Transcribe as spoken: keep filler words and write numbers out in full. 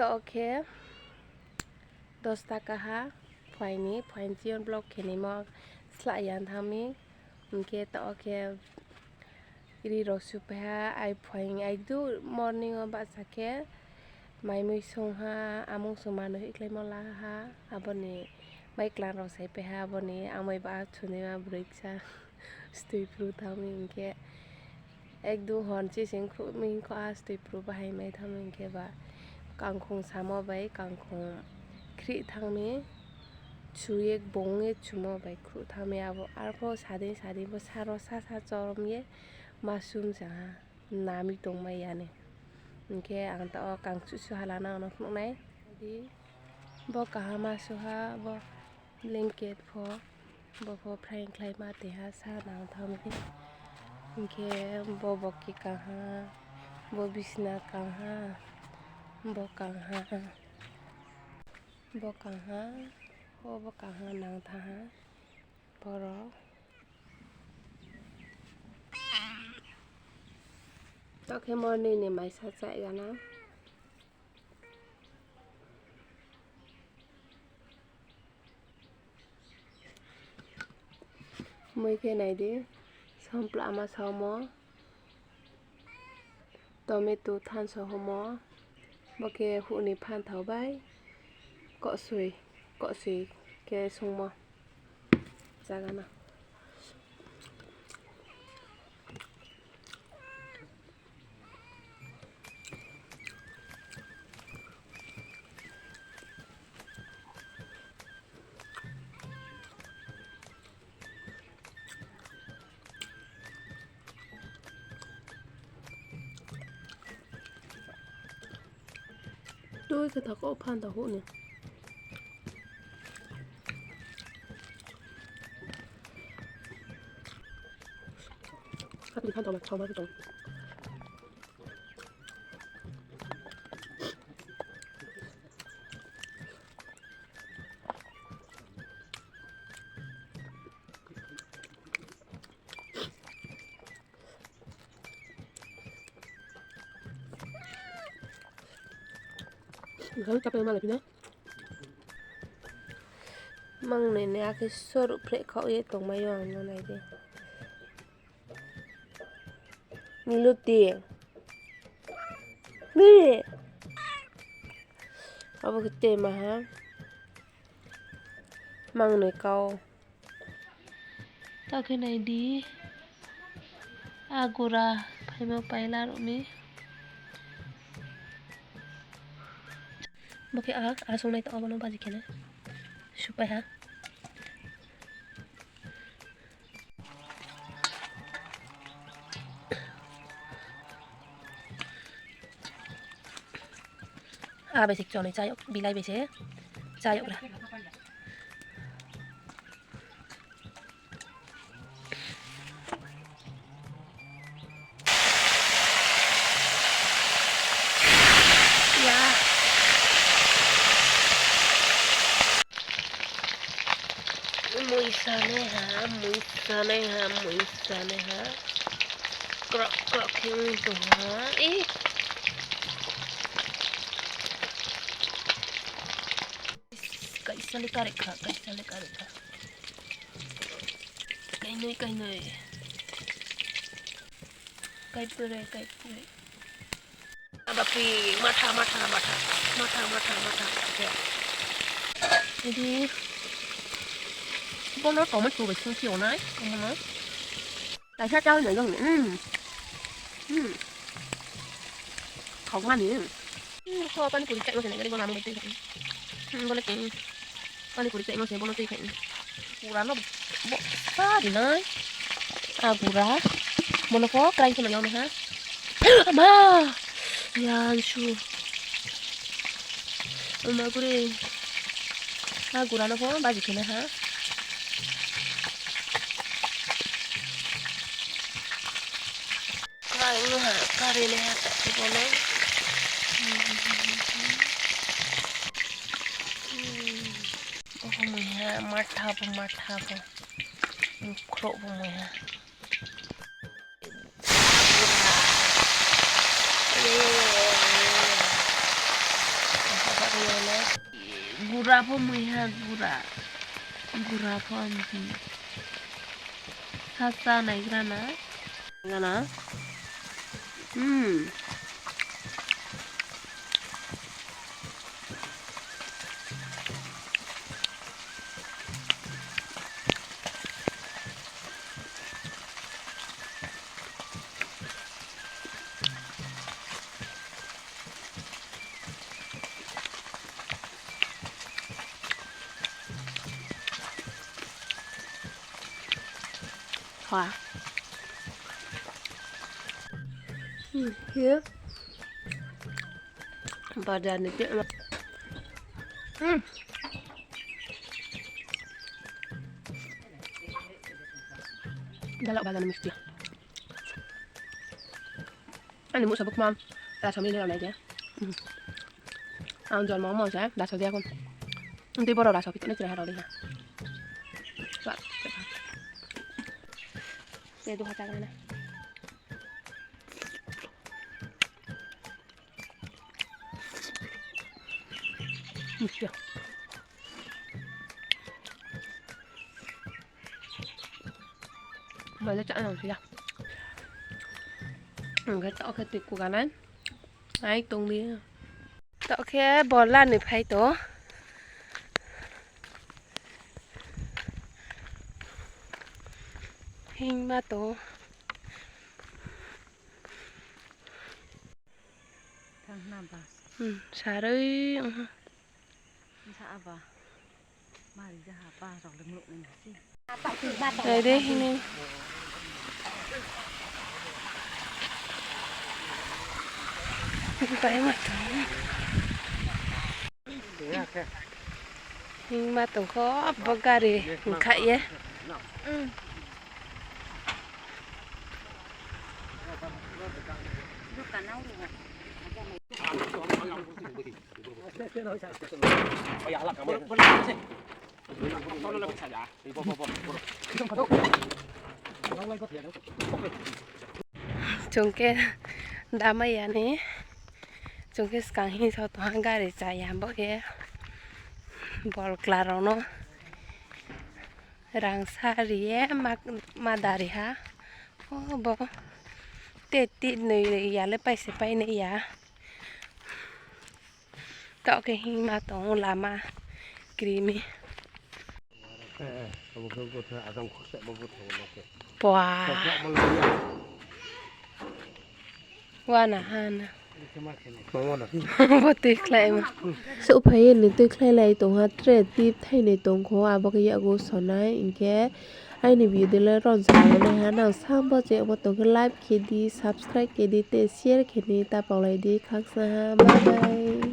Taoh khe dosta kaha, phuaing ni, phuaing chion vlog khe ni mo slah ya thanng mi. Hing khe taoh khe ri rao supai ha, ai phuaing, ai du morning wo bahcha khe mai mui song ha, amung song manoi hoihkhlaimo la ha, abo ni mai klang rao saipai ha, abo ni ang mai ba chunaima broi ksa stoi phru thanng mi hing khe. Ekdum hor chi sing khruh mi hing kho a stoi phru bahai mai thanng mi hing khe ba kangkhong samo bai kangkhong khrih thanng mi, chu ye bong ye chumo bai khruh thanng mi abo arpho sadei sadei bo saro sasa chorom ye ma sum sa ha, nami tongmai ya ni. Hing khe ang taoh wo kangchuh su hala nang no phnuh nai. Di, bo kaham ma su ha, bo blanket pho, bo pho phraing khlaima tei ha sa nang thanng mi. Hing khe bo boki kang ha, bo bisna kang ha, bo kang ha, bo kang ha, bo, bo kang ha nang thanng ha. Boro. Taoh khe morning ni maisa chai gana. Mui khe nai di, somplama saomo, tomato thanso homo, bo khe huh ni phanthao bai, kohsoi, kohsoi khe songmo, chagana. Tui khe thako phanthao huh ni. Atri phanthao ma saoma khe tong. Mang noi ni akhe soruh phreh khaoh ye tongmai yo ang no nai di. Miluti. Miri. Abo khe tei ma ha. Mang noi kau. Taoh khe nai di. Agura phaimo paila ruh mi. Bo khe a, a songnai taoh abo no baji khe nai. Supai ha. A bai se chonoi chayok, bilai bai se chayok ra. Ya. Mui sanai ha, mui sanai ha, mui sanai ha. Krok krok khe ong tong ha. Ih. Kaisa le karoi kha, kaisa le karoi kha. Kainoi, kainoi. Kaipure, kaipure. Bapre, matha, matha, matha. Matha, matha, matha. Idi. Bono tomato bai sung si onai, bono. Kaisa chao nai jong ni, hmm. Hmm. Khau ma ni. Hmm, ko pani puri chaimo se nai gari bono amo bai tei khai. Hmm, bole tei. Pani puri chaimo se bono tei khai. Pura no bo sa di nai. Agura. Bono pho krai khe no yag nai ha. Ama! Yansu. Ama gure. Agura no pho baji khe nai ha. Krai no ha, kari nai ha, ta khe bo nai. Bo mui ha, matha bo, matha bo. Khroh bo mui ha. Gura pho mui ha, gura. Gura pho, hmm. Sasa naigra na. Gana. Hmm. Hwa. Hmm, ye. Bazar ni te. Hmm. Dalok bazar ni misti. Ani musa bukma, raso mili rao nai je. Ang jolmo mo se, raso dia kon. Tei boro raso phi tong nai chrai ha rao dei ha. Ba, te duha chagra na. Misti. Bai le chá nang si ya. Ang khe taoh khe tui kuganai. Ai tong di. Taoh khe bola ni phai to. Hingma to. Thanghna bus. Hmm, saroi, uh. Sa aba. Mari jaha bus rok le mluh nai si. Nai de hini. Bai ma tong. Hingma tong kho, bo gari hingkha ye. Chung khe damai ya ni, chung khe skang hing sao tong ha, gari cha ya bo ye. Bol kla rao no rang sa ri ye ma, ma dari ha. O bo te ti noi ya le paise painai ya. Taoh khe hingma tong ou lama krimi. Pua. Wana ha na. Bo tui khlaima. Souhphai ye ni tui khlailai tong ha, tre tip thainoi tong kho, abo khe yakgu sonai hing khe. Aini video le ron sa nai ha, nang sam bo che bo tong khe like khe di, subscribe khe di, tei share khe ni ta paulai di, khaksa ha, bye bye.